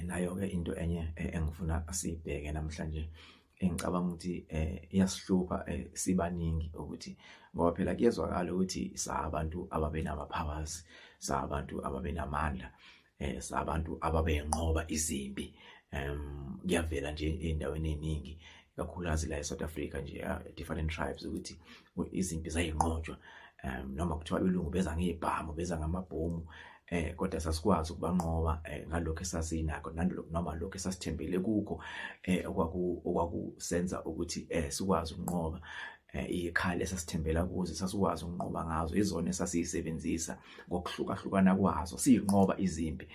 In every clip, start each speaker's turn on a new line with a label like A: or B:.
A: Nayo ke into enye engifuna siyibheke namhlanje, engicabanga ukuthi iyasihlupha sibaningi, ukuthi ngoba phela kuyezwakala ukuthi sabantu ababenama powers, sabantu ababenamandla, sabantu ababenqoba izimpi. Kuyavela nje endaweni eziningi, kakhulukazi la eSouth Africa nje, different tribes, ukuthi izimpi zayinqotshwa, noma kuthiwa abelungu beza ngezibhamu, beza ngamabhomu, kodwa sasikwazi ukubanqoba ngalokho esasinakho, noma lokho esasithembele kukho, okwakusenza ukuthi sikwazi ukunqoba. Ikhali esasithembela kuzo, sasikwazi ukunqoba ngazo, izona esasiyisebenzisa ngokuhlukahlukana kwazo, siyinqoba izimpi.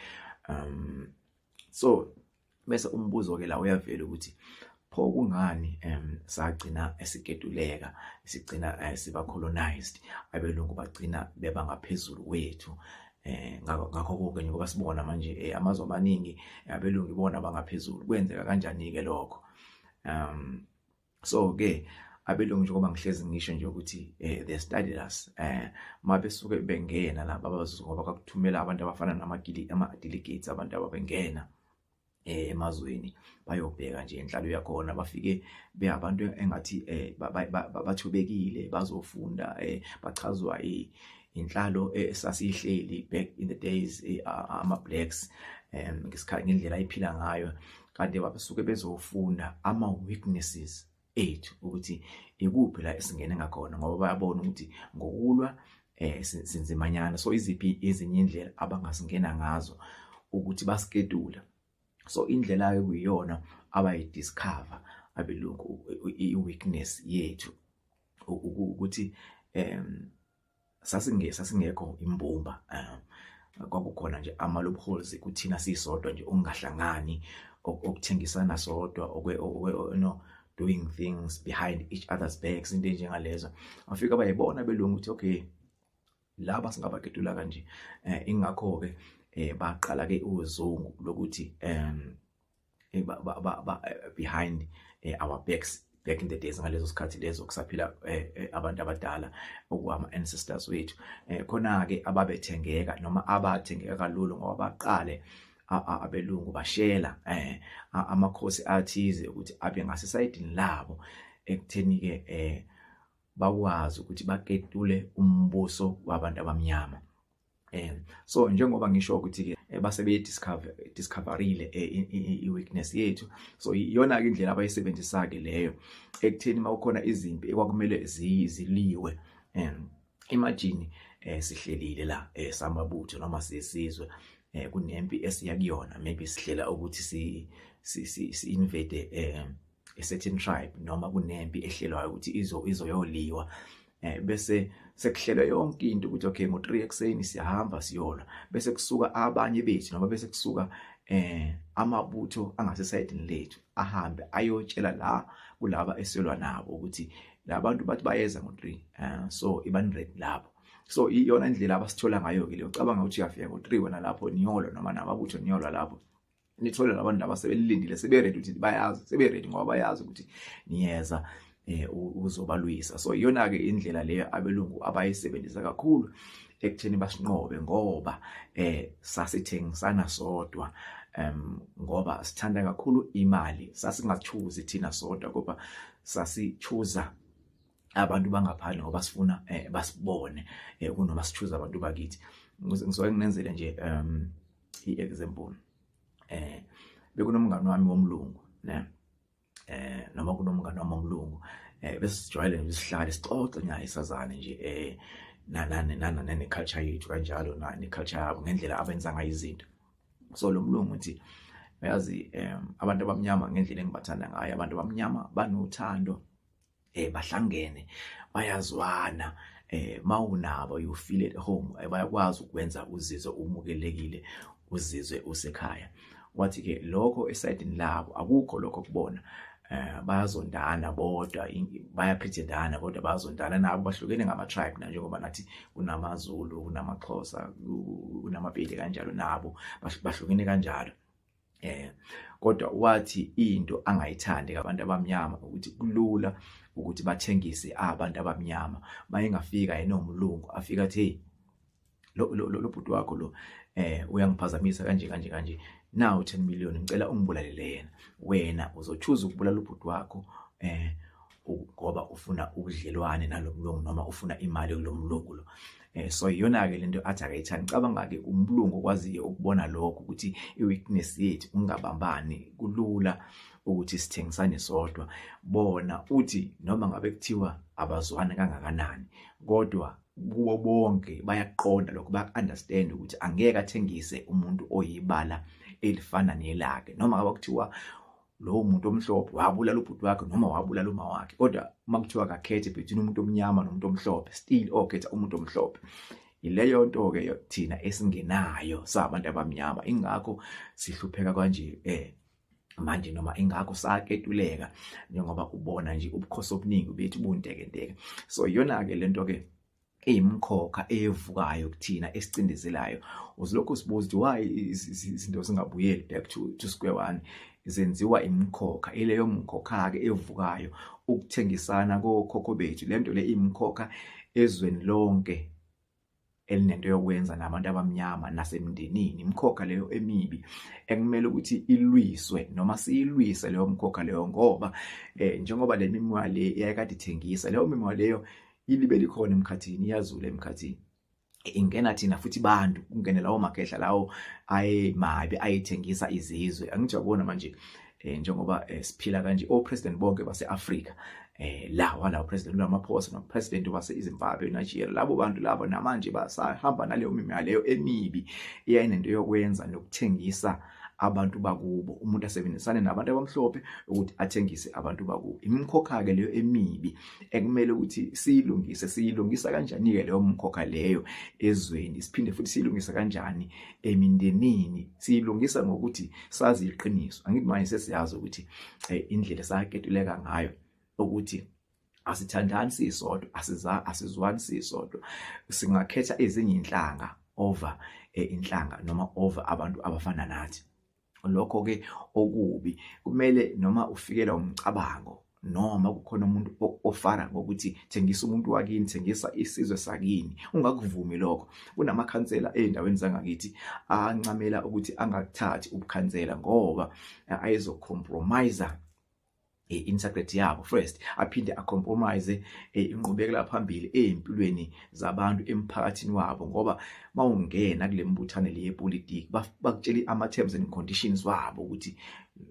A: So bese umbuzo ke la uyavela ukuthi pho kungani sagcina esiketuleka, sigcina siba colonized, abelungu bagcina beba ngaphezulu kwethu ngakho konke, njengoba sibona manje amazwe amaningi abelungu ibona bangaphezulu? Kwenzeka kanjani ke lokho? So ke abelungu, njengoba ngihlezi ngisho nje ukuthi they studied us. Mabesuke bengena laba abazuzu, ngoba kwakuthumela abantu abafana nama delegates, abantu ababengena emazweni bayobheka nje inhlalo yakhona, bafike beyabantu engathi bathubekile, bazofunda, bachazwa inhlalo esasihleli back in the days, ama blacks ngesikhathi, ngendlela ayiphila ngayo, kanti babesuke bezofunda ama weaknesses ethu, ukuthi ikuphi la esingene ngakhona, ngoba bayabona ukuthi ngokulwa sinzimanyana. So iziphi ezinye indlela abangasingena ngazo ukuthi basiketula? So indlela ke kuyiyona abayidiscover abelungu, i-weakness yethu, ukuthi sasingekho imbumba, kwakukhona nje ama loopholes kuthina sisodwa nje, ungahlangani, okuthengisana sodwa, okwe no doing things behind each other's backs, into enjengalezo. Afika bayibona belungu ukuthi okay, laba singabaketula kanje. Ingakho ke baqala ke uzungu lokuthi ba behind our backs back in the days, ngalezo sikhathi lezo kusaphila abantu abadala, okwama ancestors wethu, khona ke ababethengeka noma abathengeka kalula, ngoba baqale abelungu bashela amakhosi athize ukuthi abe ngasesayidini labo, ekutheni ke bakwazi ukuthi baketule umbuso wabantu abamnyama. So njengoba ngisho ukuthi ke base be discoverile i weakness yethu, so iyona ke indlela abayisebenzisa ke leyo ekutheni mawukhona izimpi ekwakumele ziliwe. Imagine sihlelile la samabutho noma sisizwe, kunempi esiya kuyona, maybe sihlela ukuthi si invade a certain tribe, noma kunempi ehlelwayo ukuthi izoyoliwa, bese sekuhlelwe yonke into ukuthi okay, ngo3 ekseni siyahamba siyolwa, bese kusuka abanye bethu, noma bese kusuka amabutho angasesayidini lethu, ahambe ayotshela la kulaba esilwa nabo ukuthi labantu bathi bayeza ngo3, so ibani ready lapho. So iyona indlela abasithola ngayo ke leyo. Cabanga ukuthi uyafika ngo3 wena lapho niyolwa, noma namabutho niyolwa lapho, nithole labantu laba sebelindile, sebe ready, ukuthi bayazi, sebe ready ngoba bayazi ukuthi niyeza uzobalwisa. So iyona ke indlela leyo abelungu abayisebenzisa kakhulu ekutheni basinqobe, ngoba sasithengisana sodwa, ngoba sithanda kakhulu imali. Sasingachuzi thina sodwa, kodwa sasichuza abantu bangaphandle ngoba sifuna basibone, kunoma sichuza abantu bakithi. Ngizoke nginenzele nje i-example. Bekunomngani wami womlungu ne, noma kunomngani wami womlungu, bese sijwayele nje sihlale sixoxe naye, sazane nje nana nana nane culture yethu kanjalo, na ne culture yabo, ngendlela abenza ngayo izinto. So lo mlungu uthi, "Uyazi, abantu abamnyama, ngendlela engibathanda ngayo abantu abamnyama, banothando, bahlangene, bayazwana, mawunabo you feel at home, bayakwazi ukwenza uzizwe umukelekile, uzizwe usekhaya." Wathi ke lokho esayidini labo akukho lokho kubona, bayazondana bodwa, bayapretendana kodwa bayazondana nabo, bahlukene ngama tribe na, njengoba nathi kunamaZulu, kunamaXhosa, kunamaPedi kanjalo, nabo bahlukene kanjalo. Kodwa wathi into angayithandi ngabantu abamnyama ukuthi kulula ukuthi bathengise abantu abamnyama. Mayengafika yena umlungu, afika athi, "Hey, lo bhuti wakho lo uyangiphazamisa kanje kanje kanje, Now 10 million, ngicela ungibulalele yena. Wena uzochoose ukubulala ubhuti wakho ngoba ufuna ubudlelwane nalomlungu noma ufuna imali kulomlungu lo. So iyona ke lento athi akayithandi. Cabanga ke umlungu okwaziyo ukubona lokho ukuthi i-weakness yethu ungabambani, kulula ukuthi sithengisane sodwa. Bona uthi noma ngabe kuthiwa abazwani kangakanani, kodwa kubo bonke bayaqonda lokho, baya-understand ukuthi angeke athengise umuntu oyibala elifana nelakhe, noma ngabe kuthiwa lowo muntu omhlophe wabulala ubhuti wakhe noma wabulala uma wakhe. Kodwa uma kuthiwa akakhethe between umuntu omnyama nomuntu omhlophe, still okhetha umuntu omhlophe. Ileyo nto ke thina esingenayo sabantu abamnyama, ingakho sihlupheka kanje manje, noma ingakho saketuleka, njengoba ubona nje ubukhosi obuningi bethu buntekenteke. So iyona ke lento ke eyimkhokha evukayo kuthina esicindezelayo. Uzilokhu sibuza ukuthi why izinto zingabuyeli back to square one. Zenziwa imikhokha, ileyo mkhokha ke evukayo, ukuthengisana kokhokho bethu. Lento le imkhokha ezweni lonke elinento yokwenza nabantu abamnyama nasemndenini, imikhokha leyo emibi ekumele ukuthi ilwiswe noma siyilwise leyo mkhokha leyo, ngoba njengoba le mimoya le yayikade ithengisa, leyo mimoya leyo ilibe likhona emkhathini, iyazula emkhathini, ingena thina futhi bantu, kungene lawo makhehla lawo ayemabi ayithengisa izizwe. Angijabona manje njengoba siphila kanje, o-president bonke base-Afrika, lawa la president Ramaphosa no president wase Zimbabwe, Nigeria, labo bantu labo namanje basahamba naleyo mimoya leyo emibi eyayinento yokwenza nokuthengisa abantu bakubo. Umuntu asebenzisane nabantu abamhlophe ukuthi athengise abantu bakubo. Imikhokha ke leyo emibi ekumele ukuthi siyilungise. Siyilungisa kanjani ke leyo mkhokha leyo ezweni? Siphinde futhi siyilungise kanjani emindenini? Siyilungisa ngokuthi sazi iqiniso. Angithi manje sesiyazi ukuthi indlela saketuleka ngayo, ukuthi asithandani sisodwa, asizwani sisodwa, singakhetha ezinye inhlanga over inhlanga noma over abantu abafana nathi. Lokho ke okubi. Kumele noma ufikela umcabango noma kukhona umuntu ofara ngokuthi thengisa umuntu wakini, thengisa isizwe sakini, ungakuvumi lokho. Kunamakhansela ezindaweni zangakithi ancamela ukuthi angakuthathi ubukhansela ngoba ayezocompromise i-integrity yabo first, aphinde acompromise inqubekela phambili ezimpilweni zabantu emphakathini wabo, ngoba mawungena kule mbuthano le yepolitiki bakutshela ama terms and conditions wabo ukuthi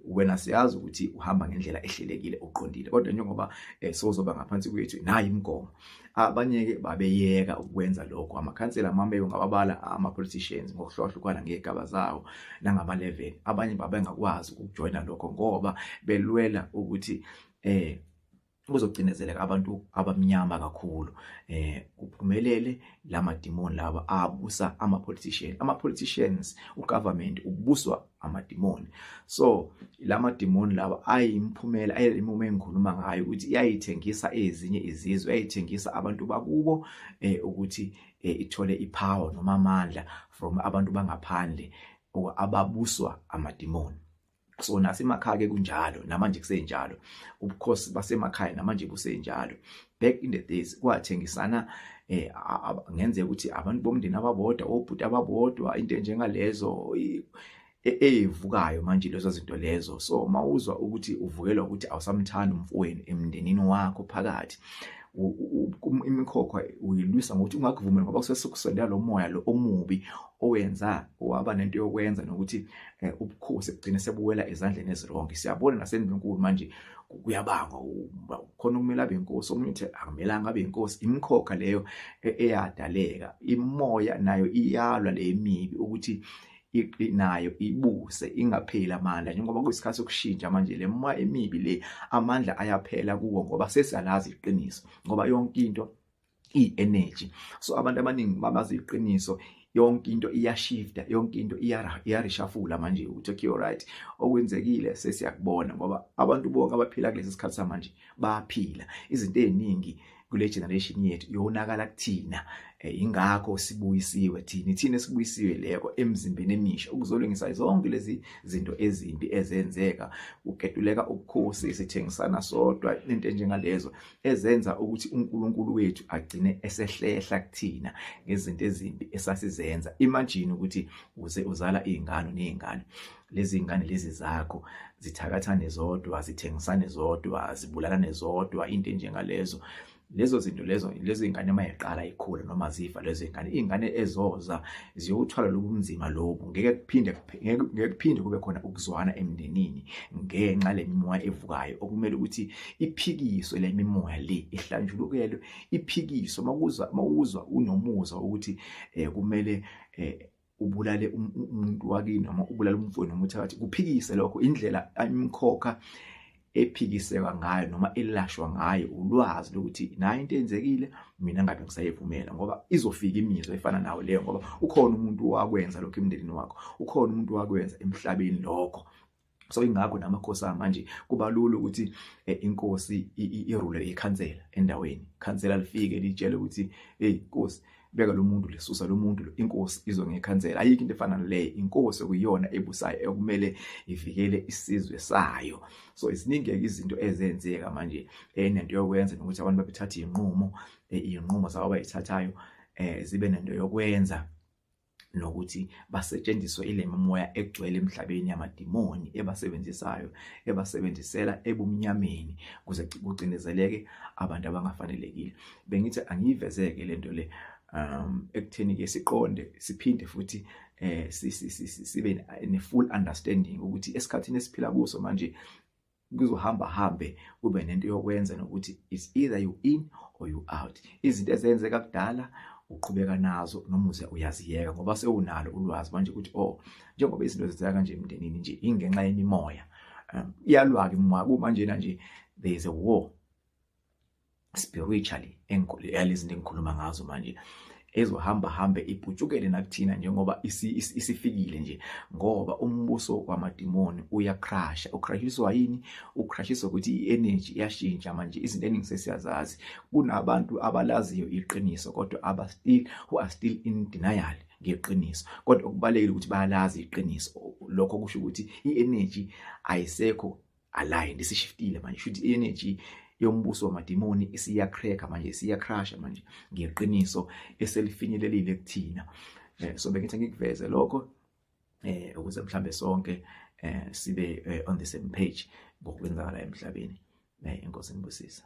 A: wena siyazi ukuthi uhamba ngendlela ehlelekile, uqondile, kodwa njengoba sozoba ngaphansi kwethu, nayi imigomo. Abanye ke babeyeka ukwenza lokho. Amakhansela amame ungababala, ama politicians ngokuhlohlukana ngezigaba zawo nangama level, abanye babengakwazi ukujoyina lokho ngoba belwela ukuthi kuzogcinezeleka abantu abamnyama kakhulu, kuphumelele lamadimoni laba abusa ama politicians. Ama politicians, ugovernment ubuswa amadimoni. So lamadimoni laba ayimphumela ayimuma engikhuluma ngayo ukuthi iyayithengisa ezinye izizwe, iyayithengisa abantu bakubo ukuthi ithole ipower noma amandla from abantu bangaphandle ababuswa amadimoni. So nasemakhaya ke kunjalo namanje, kusenjalo. Ubukhosi basemakhaya namanje busenjalo. Back in the days kwathengisana, ngenzeka ukuthi abantu bomndeni ababodwa, obhuti ababodwa, into enjengalezo evukayo manje lezo zinto lezo. So mawuzwa ukuthi uvukelwa ukuthi awusamthandi umfowenu emndenini wakho phakathi, imikhokha uyilwisa ngokuthi ungakuvumeli, ngoba kusekusondela lo moya lo omubi owenza waba nento yokwenza nokuthi ubukhosi bugcine sebuwela ezandleni ezironke. Siyabona nasendlunkulu manje kuyabangwa, khona okumele abe inkosi, omunye uthi akumelanga abe inkosi. Imikhokha leyo eyadaleka, imoya nayo iyalwa le emibi ukuthi nayo ibuse ingapheli amandla, njengoba kuyisikhathi sokushintsha manje. Le moya emibi le amandla ayaphela kuwo ngoba sesiyalazi iqiniso, ngoba yonke into iyi-energy. So abantu abaningi babazi iqiniso, yonke into iyashifta, yonke into iyareshuffle manje ukuthi okay, alright, okwenzekile sesiyakubona, ngoba abantu bonke abaphila kulesi sikhathi samanje bayaphila izinto eziningi. Kule generation yethu yonakala kuthina. Ingakho sibuyisiwe thina esibuyisiwe leko emzimbeni emisha ukuzolungisa zonke lezi zinto ezimbi ezenzeka, ukugeduleka ubukhosi, sithengisana sodwa, into enjengalezo ezenza ukuthi uNkulunkulu wethu agcine esehlehla kuthina ngezinto ezimbi esasizenza. Imagine ukuthi uze uzala izingane nezingane, lezi ngane lezi zakho zithakathane zodwa, zithengisane zodwa, zibulalane zodwa, into enjengalezo. Lezo zinto lezo, lezo ingane mayiqala ikhula noma zifa lezo ingane, ingane ezoza ziyothwala lobunzima lobu. Ngeke kuphinde kube khona ukuzwana emndenini ngenxa lemimoya evukayo okumele ukuthi iphikiswe. Le mimoya le ihlanjulukelwe, iphikiswe. Mawuzwa unomuzwa ukuthi kumele ubulale umuntu wakini noma ubulale umfowenu noma uthakathi, kuphikise lokho. Indlela imikhokha ephikiseka ngayo noma elashwa ngayo ulwazi lokuthi nayo into eyenzekile, mina ngabe ngisayivumela, ngoba izofika imizwa efana nawo leyo, ngoba ukhona umuntu wakwenza lokho emndenini wakho, ukhona umuntu wakwenza emhlabeni lokho. So ingakho namakhosi manje kuba lula ukuthi inkosi irule ikhansela endaweni, ikhansela lifike litshele ukuthi, "Hey nkosi, beka lo muntu, lesusa lo muntu lo." Inkosi izongekhansela. Ayikho into efana naleyo. Inkosi okuyiyona ebusayo okumele ivikele isizwe sayo. So iziningi izinto ezenzeka manje enento yokwenza nokuthi abantu babethatha iy'nqumo zabo abayithathayo zibe nento yokwenza nokuthi basetshenziswe ile mimoya egcwele emhlabeni yamadimoni ebasebenzisayo, ebasebenzisela ebumnyameni kuze kucinezeleke abantu abangafanelekile. Bengithi angiyivezeke lento le ekutheni ke siqonde, siphinde futhi sibe ne full understanding ukuthi esikhathini esiphila kuso manje kuzohamba hambe kube nento yokwenza nokuthi it's either you in or you out. Izinto ezenzeka kudala uqhubeka nazo noma uze uyaziyeka, ngoba sewunalo ulwazi manje ukuthi, oh, njengoba izinto zenzeka kanje emndenini nje, ingenxa yemimoya. Iyalwa-ke imimoya kumanje nje. There is a war spiritually yalezi zinto engikhuluma ngazo manje ezohamba hambe iputshukele nakuthina njengoba isifikile nje, ngoba umbuso wamadimoni uyacrasha. Ucrashiswa yini? Ucrashiswa ukuthi i-energy iyashintsha manje. Izinto eningi sesiyazazi. Kunabantu abalaziyo iqiniso kodwa aba still who are still in denial ngeqiniso, kodwa okubalekile ukuthi bayalazi iqiniso. Lokho kusho ukuthi i-energy ayisekho aligned, isishiftile manje. Shuthi i-energy yombuso wamadimoni isiyacracka manje, isiyacrasha manje ngeqiniso eselifinyelelile kuthina. So bengithi ngikuveze lokho ukuze mhlambe sonke sibe on the same page ngokwenzakala emhlabeni. Inkosi inibusise.